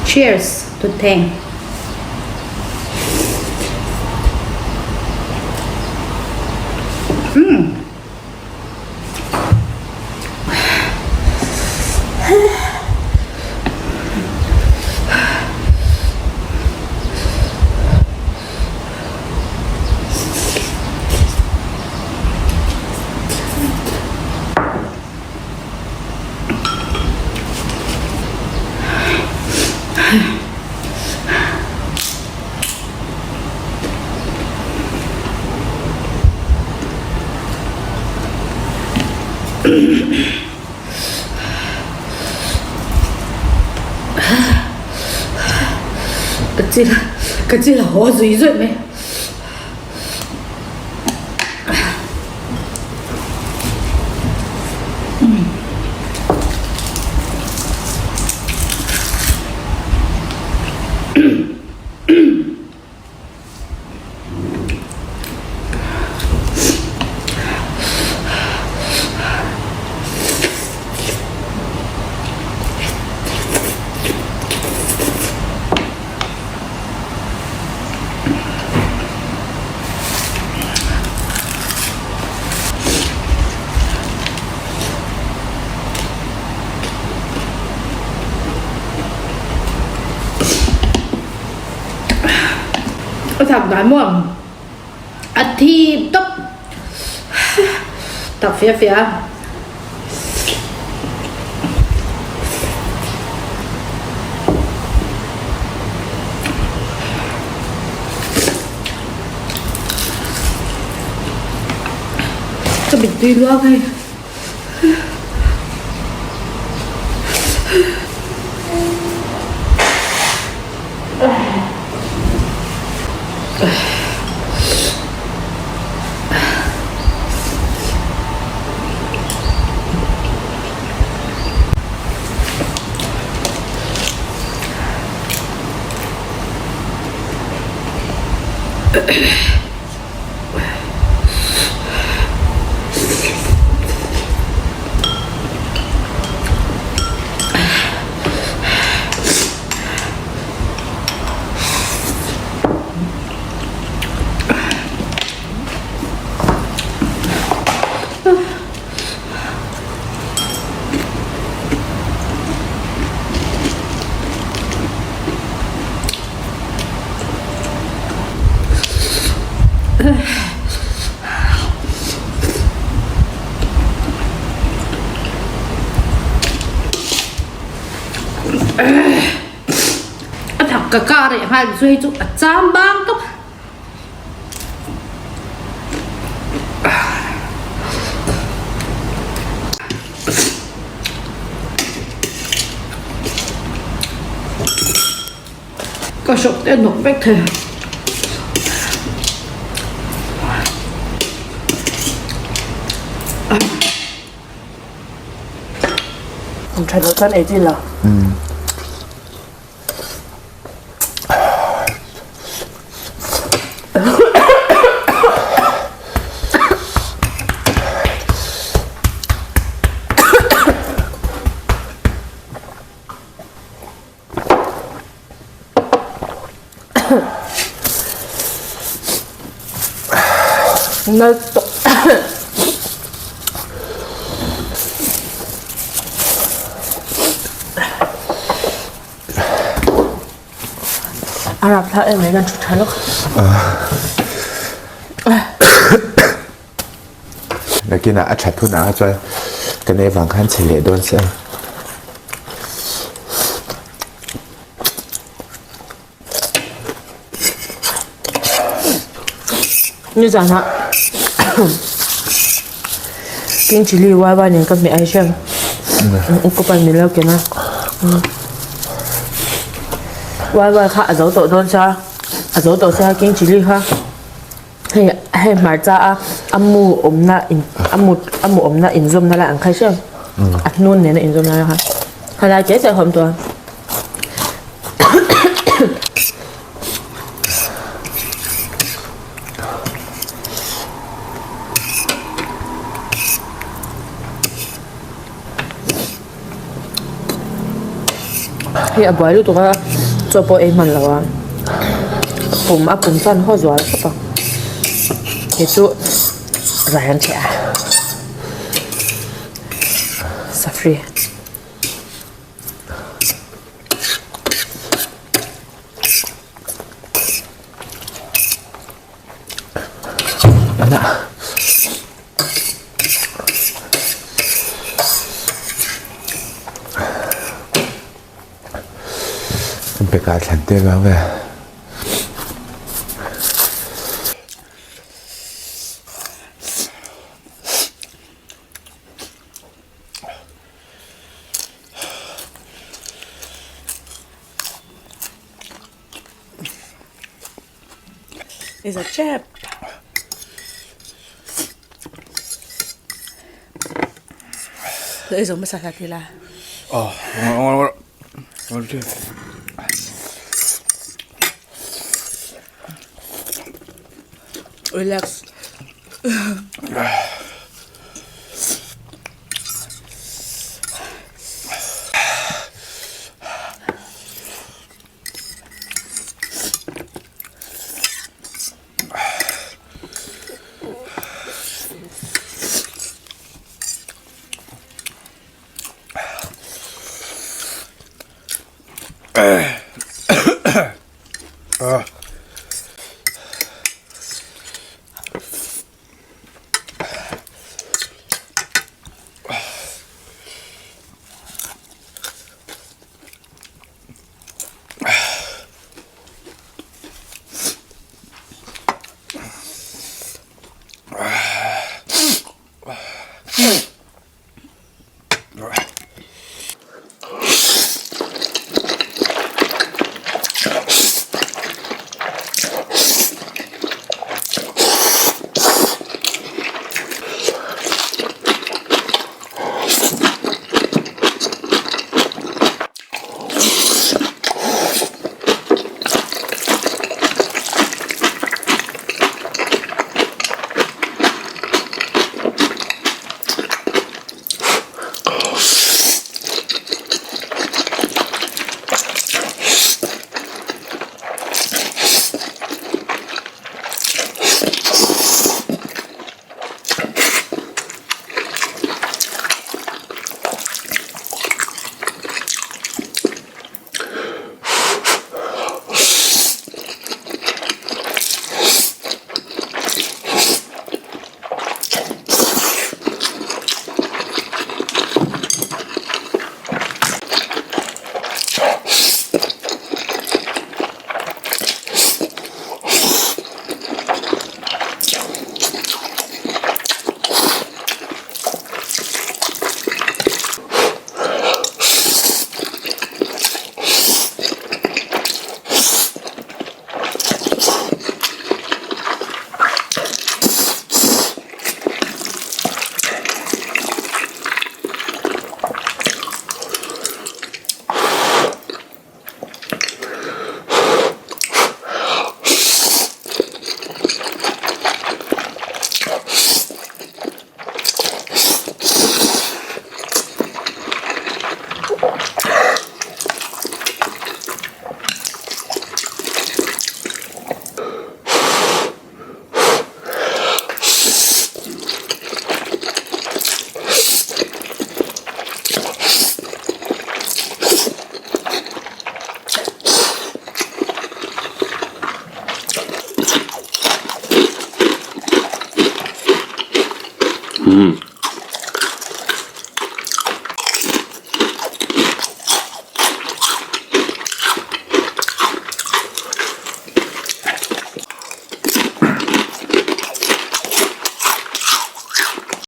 Cheers to thank. Umm. Ka chil ka chil a haw zui zawih mai. A thak dan maw a thip tawp tak fia fia. Ka mittui luak hei. A thak ka kar eh nghal chu hei chu a cham bang tawp. Ka hrawk te a hnawk vek thei. Tha loh chuan ei chi lo. Nal tawh. A rap thlak em mai kan thu tha lawk. Nakinah a that hunah kha chuan ka nei vang khan chhe leh dawn se. Nizan ah King chilli wai wai nen ka hmeh ai hriat a upa min lo ken a wai wai kha a zo tawh dawn sia a zo tawh sia King chilli kha hei hei hmarcha a a mu awmna in a mu a mu awmna inzawmna lai ang kha hriat a hnun nena inzawmna lai kha khalai te te a hawm tawh a. Hei a buai lutuk a, chaw pawh ei hman lo a, pum a pum chuan haw zual khawp a, kei chu rai an theh a, safri. Beka thlan te vang ve. Is a chap. Ei zo hmasa hla ti la. Oh, oh, oh, Relax.